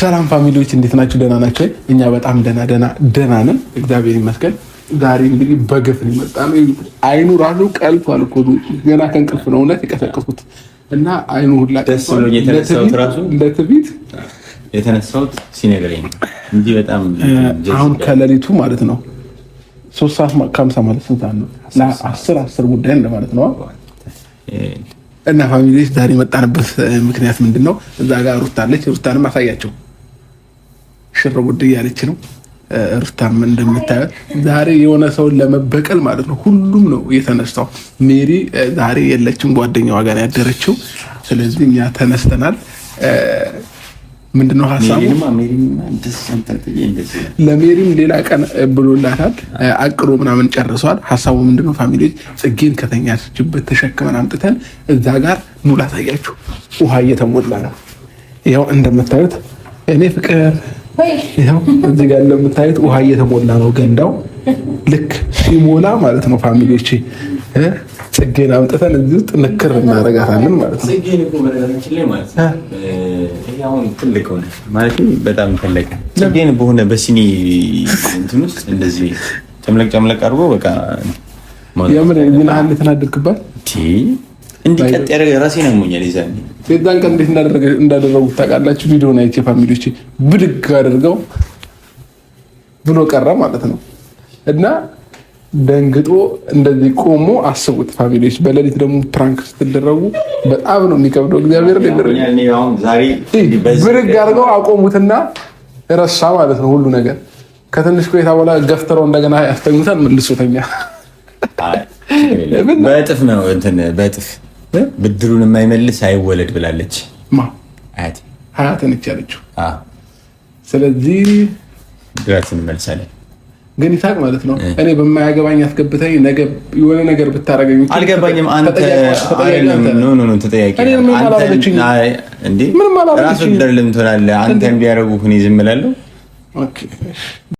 ሰላም family ዎች እንዴት ናችሁ? ደህና ናቸው። እኛ በጣም ደህና ደህና ደህና ነን፣ እግዚአብሔር ይመስገን። ዛሬ እንግዲህ በገፍ ነው የመጣነው። አይኑ ራሱ ቀልቷል እኮ ገና ከእንቅልፍ ነው እውነት የቀሰቀስኩት እና አይኑ ሁላ ደስ ብሎኝ የተነሳሁት ራሱ ለትዕቢት የተነሳሁት ሲነግረኝ ነው እንጂ በጣም አሁን ከሌሊቱ ማለት ነው 3:50 ማለት ስንት ሰዓት ነው? 10:10 ጉዳይ እንደማለት ነው። እና family ዎች ዛሬ የመጣንበት ምክንያት ምንድን ነው? እዛ ጋር ሩታ አለች። ሩታንም አሳያቸው ሽር ጉድ እያለች ነው። ሩታም እንደምታዩት ዛሬ የሆነ ሰውን ለመበቀል ማለት ነው ሁሉም ነው የተነሳው። ሜሪ ዛሬ የለችም፣ ጓደኛዋ ጋር ያደረችው። ስለዚህ እኛ ተነስተናል። ምንድነው ሀሳቡ? ለሜሪም ሌላ ቀን ብሎላታል፣ አቅሮ ምናምን ጨርሷል። ሀሳቡ ምንድነው? family ዎች ጽጌን ከተኛችበት ተሸክመን አምጥተን እዛ ጋር ኑ ላሳያችሁ። ውሃ እየተሞላ ነው። ይኸው እንደምታዩት እኔ ፍቅር ይኸው እዚህ ጋር እንደምታዩት ውሃ እየተሞላ ነው ገንዳው። ልክ ሲሞላ ማለት ነው family ዎች ጽጌን አምጥተን እዚህ ውስጥ ንክር እናደርጋታለን ማለት ነው። ጽጌን እኮ በነገራችን ላይ ማለት ነው ይሄ አሁን ትልቅ ሆነ ማለት በጣም ተለቀ። ጽጌን በሆነ በሲኒ እንትን ውስጥ እንደዚህ ጨምለቅ ጨምለቅ አድርጎ በቃ የምን ምን አለ የተናደድክባት እንዲቀጥ ያደረገ ራሴን አሞኛል። የዛኔ የዛን ቀን እንዴት እንዳደረጉት ታውቃላችሁ? ቪዲዮን አይቼ family ዎች ብድግ አድርገው ብሎ ቀረ ማለት ነው እና ደንግጦ እንደዚህ ቆሞ አስቡት family ዎች። በሌሊት ደግሞ prank ስትደረጉ በጣም ነው የሚከብደው። እግዚአብሔር ብድግ አድርገው አቆሙትና ረሳ ማለት ነው ሁሉ ነገር። ከትንሽ ቆይታ በኋላ ገፍትረው እንደገና ያስተኙታል። መልሶተኛ በእጥፍ ነው እንትን በእጥፍ ብድሩን የማይመልስ አይወለድ ብላለች አያቴ። አያቴ ነች ያለችው። ስለዚህ ብድራችን እንመልሳለን። ግን ይሳቅ ማለት ነው። እኔ በማያገባኝ አስገብተኝ ነገ የሆነ ነገር ብታረገኝ አልገባኝም። አንተ no no no ተጠያቂ እንዴ? ራስ ወዳድ ለምን ትሆናለህ? አንተ ቢያደርጉህ እኔ ዝም እላለሁ? okay።